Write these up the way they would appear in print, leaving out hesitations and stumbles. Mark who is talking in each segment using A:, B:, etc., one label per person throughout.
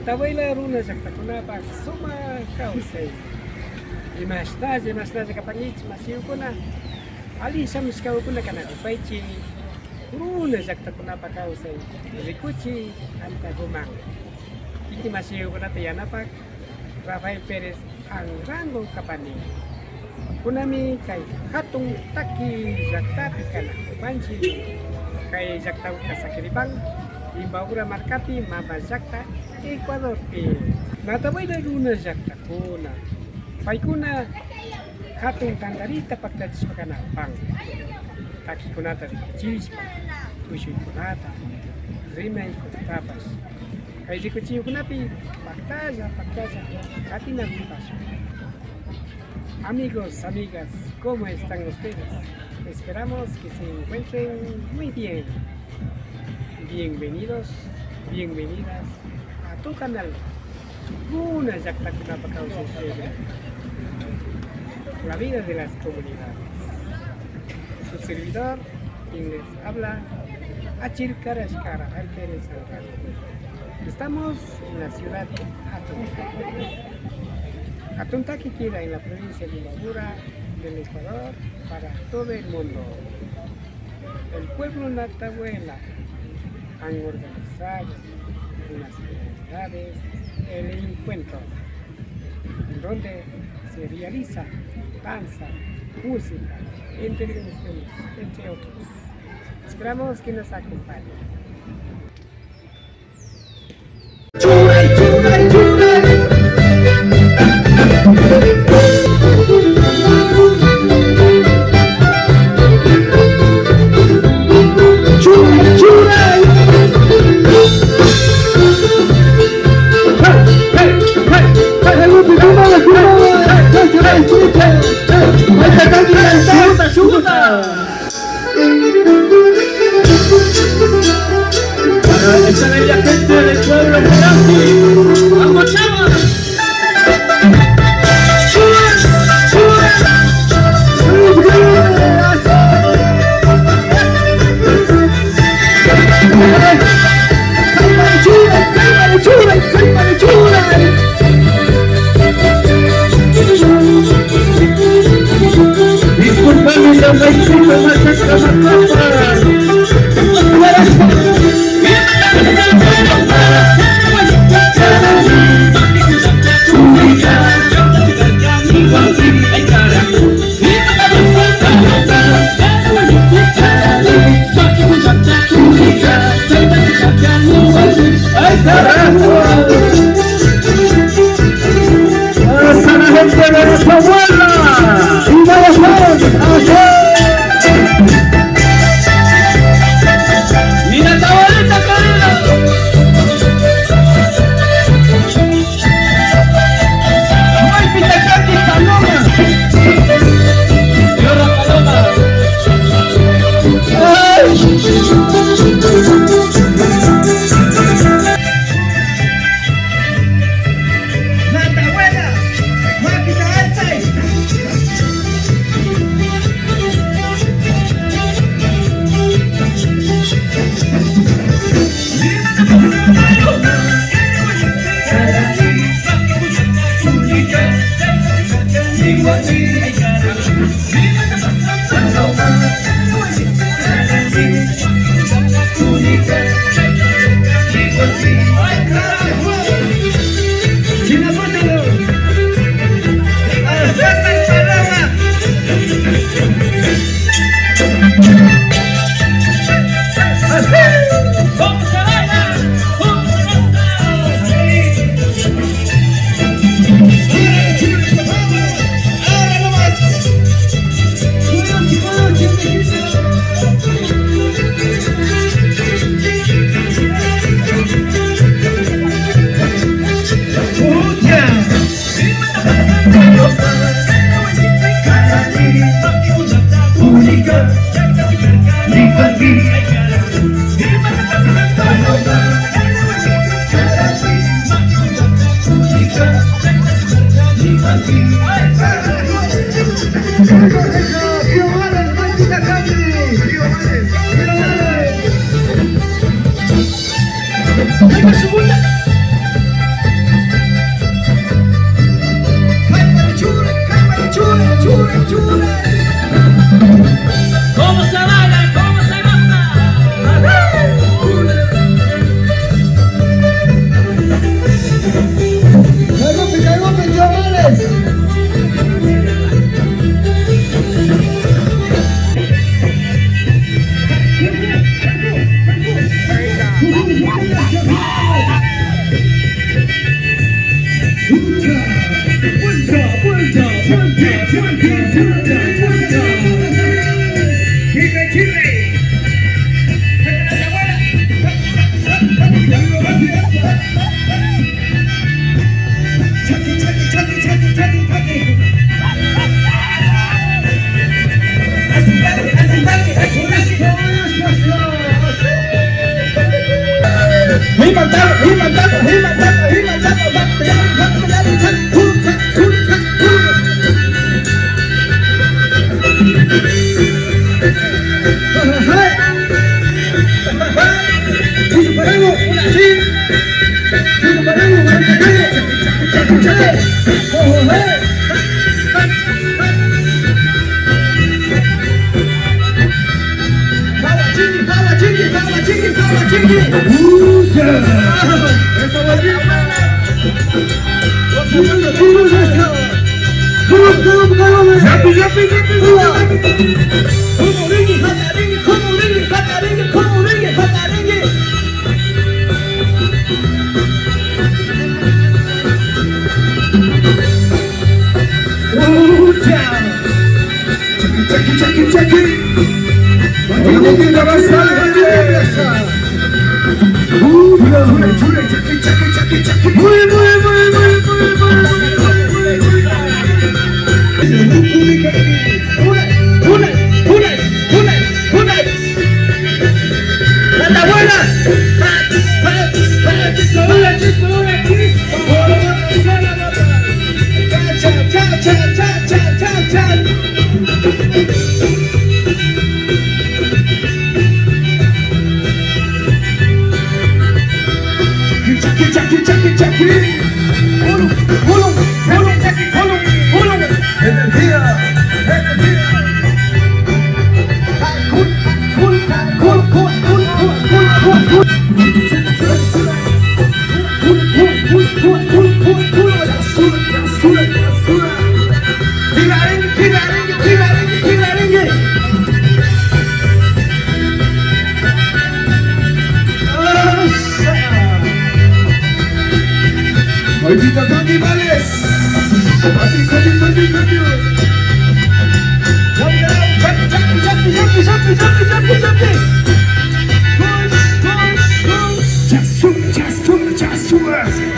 A: Natabuela runa llaqtakunapaq sumaq kawsay. Imashnalla, imashnalla kapankichik masiyukuna, allin shamushkawakuna kanakupaychik runa llaqtakunapaq kawsay rikuchiy antakuman. Kiki masiyukunata yanapak Rafael Pérez Anrango kapani. Kunami kay hatun taki llaqtapi kanakupanchik. Kay llaqtawqa sakiripan Imbabura markapi mama llaqta Ecuadorpi. Natabuela runa llaqtakuna paykuna hatun tantarita paktachishpa kanakupan. Takikunata rikuchishpa, tushuykunata, rimaykunatapash. Kay rikuchiykunapi paktalla, paktalla katinakupash. Amigos, amigas, ¿cómo están ustedes? Esperamos que se encuentren muy bien. Bienvenidos, bienvenidas a tu canal. Runa llaqtakunapa kawsay. La vida de las comunidades. Su servidor, quien les habla, Achil Karashkara, Pérez Andrade. Estamos en la ciudad de Atuntaqui. Atuntaqui queda en la provincia de Imbabura, del Ecuador, para todo el mundo. El pueblo Natabuela han organizado en las comunidades el encuentro, donde se realiza danza, música, intervenciones, entre otros. Esperamos que nos acompañen.
B: Churay, churay, churay. Churay, churay. Hey, hey, hey, hey, hey, hey, hey, chuta. Para esa bella gente del pueblo Meraki. ¡Vamos, chavos! Disculpame, ¡Ay, carajo! ¡Esa la gente de nuestra abuela! ¡Y vamos, vamos!
C: Chaki, chaki, chaki, chaki, chaki, chaki.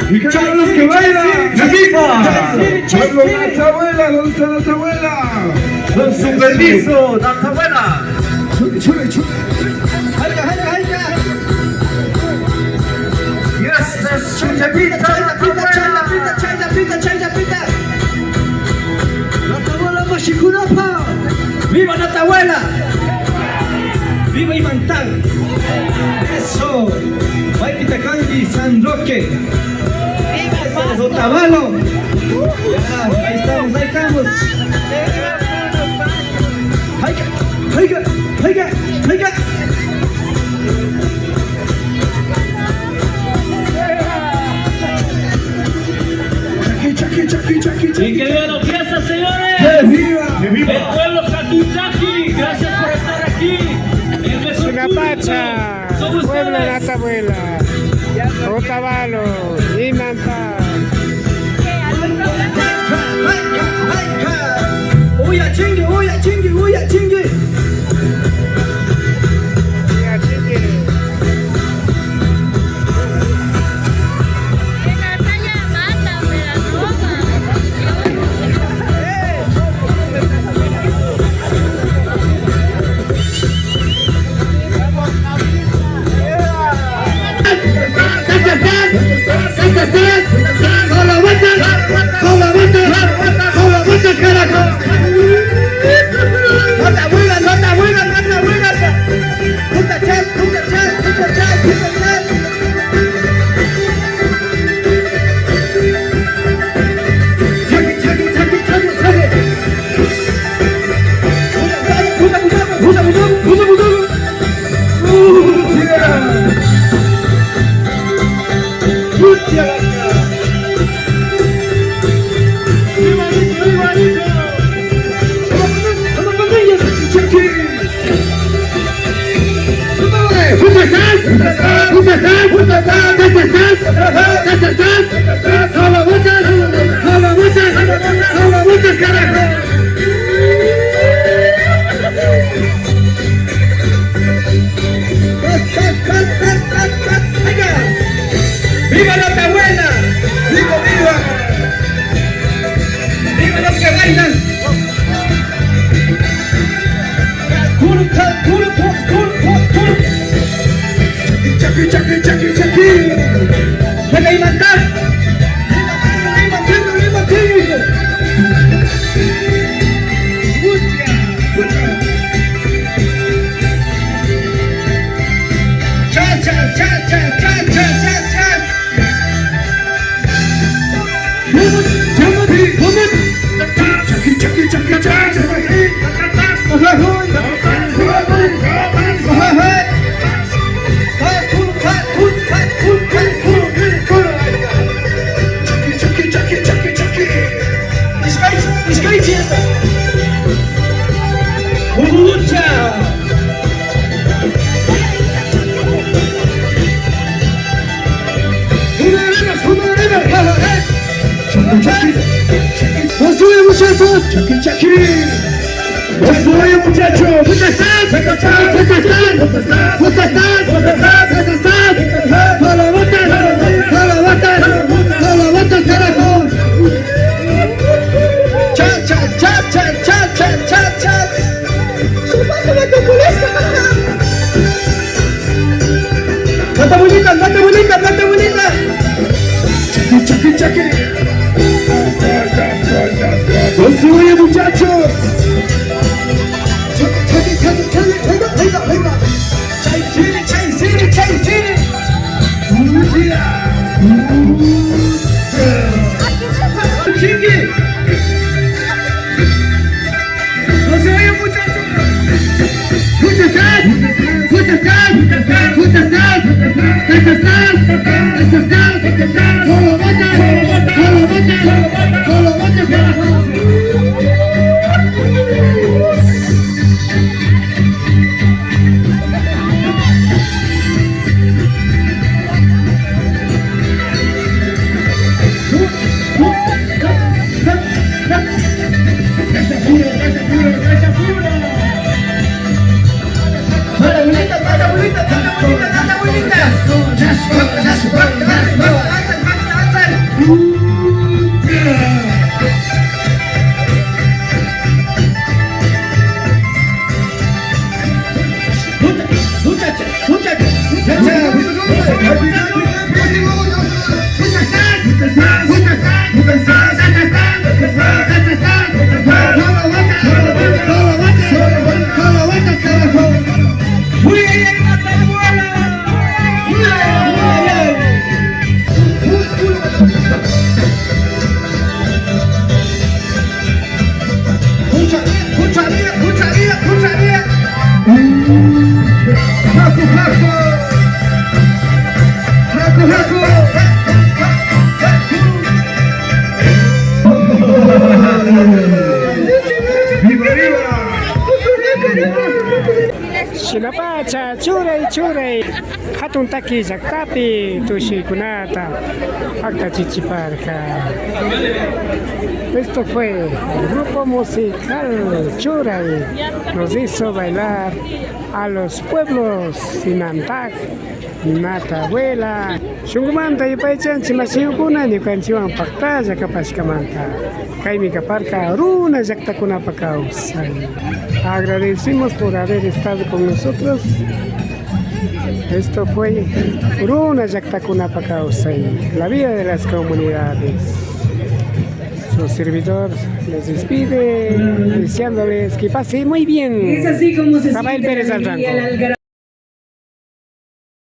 D: ¡Y que vivan los que bailan! ¡Pueblo Natabuela! ¿Dónde está Natabuela?
B: Con su permiso, Natabuela.
D: ¡Chule, chule!
B: Y esta es su chapita, Natabuela.
C: ¡Viva Natabuela! ¡Viva Imantag! ¡Eso! Maipitacanqui, San Roque. ¡Viva Otavalo! Ya, ahí estamos, ahí estamos. ¡Jaica! ¡Jaica! ¡Jaica! ¡Jaica!
D: ¡Chaki, chaki, chaki, chaki,
B: Y
D: chaki!
B: que viva la fiesta, señores.
D: ¡Viva!
B: El pueblo Jatuchaki, gracias por estar aquí. El mejor
A: Sunapacha,
B: público son
A: Pueblo
B: ustedes.
A: Natabuela, Otavalo, Imantag.
C: ¡Uya chingue, uya chingue, uya chingue!
A: Uya chingue.
C: ¡Viva la
D: Chaki, chaki, chaki, chaki.
C: Venga, Cha, cha, cha, cha, cha, cha, cha, cha.
D: Chaki, chaki, chaki, chaki. Chaki, chaki, chaki, chaki, chaki. Chaki, chaki. ¡Oye, muchachos! ¿Dónde están? ¿Dónde están? ¿Dónde están? ¿Dónde están? ¿Dónde están? ¿Dónde están? ¿Dónde están?
C: ¡No lo botes! ¡No lo botes! ¡No lo botes, carajo! Cha, cha, cha, cha, cha, cha, cha, cha. ¡Mata bolita, mata bolita, mata bolita!
D: Chaki, chaki, chaki. ¡Oye, muchachos!
C: Chaki, chaki, chaki, venga, venga, venga. Chay, city, chay, city, chay, city.
B: ¡Chiqui! ¡No se vayan, muchachos!
C: ¿Dónde estás? ¿Dónde estás? ¿Dónde estás? ¿Dónde estás? ¿Dónde estás? ¡No lo botes! ¡No lo botes! ¡No lo botes, carajo! ¡Mata bolita, mata bolita, mata bolita!
D: ¡Viva, viva!
A: Shinapacha, churay, churay. Hatun taki llaqtapi tushuykunata paqtachichiparka. Esto fue el grupo musical Churay. Nos hizo bailar a los pueblos Sinantac, Natabuela. Shunqumanta yupaychanchik mashiyukuna ñukanchikwan paqtalla kapashkamanta. Kaymi kaparka runa llaqtakunapa kawsay. Agradecemos por haber estado con nosotros. Esto fue Runa llaqtakunapa kawsay, la vida de las comunidades. Su servidor les despide, deseándoles que pase muy bien.
E: Es así como se
A: Rafael
E: siente
A: Pérez
E: la alegría,
A: Alranco.
E: la algarabía.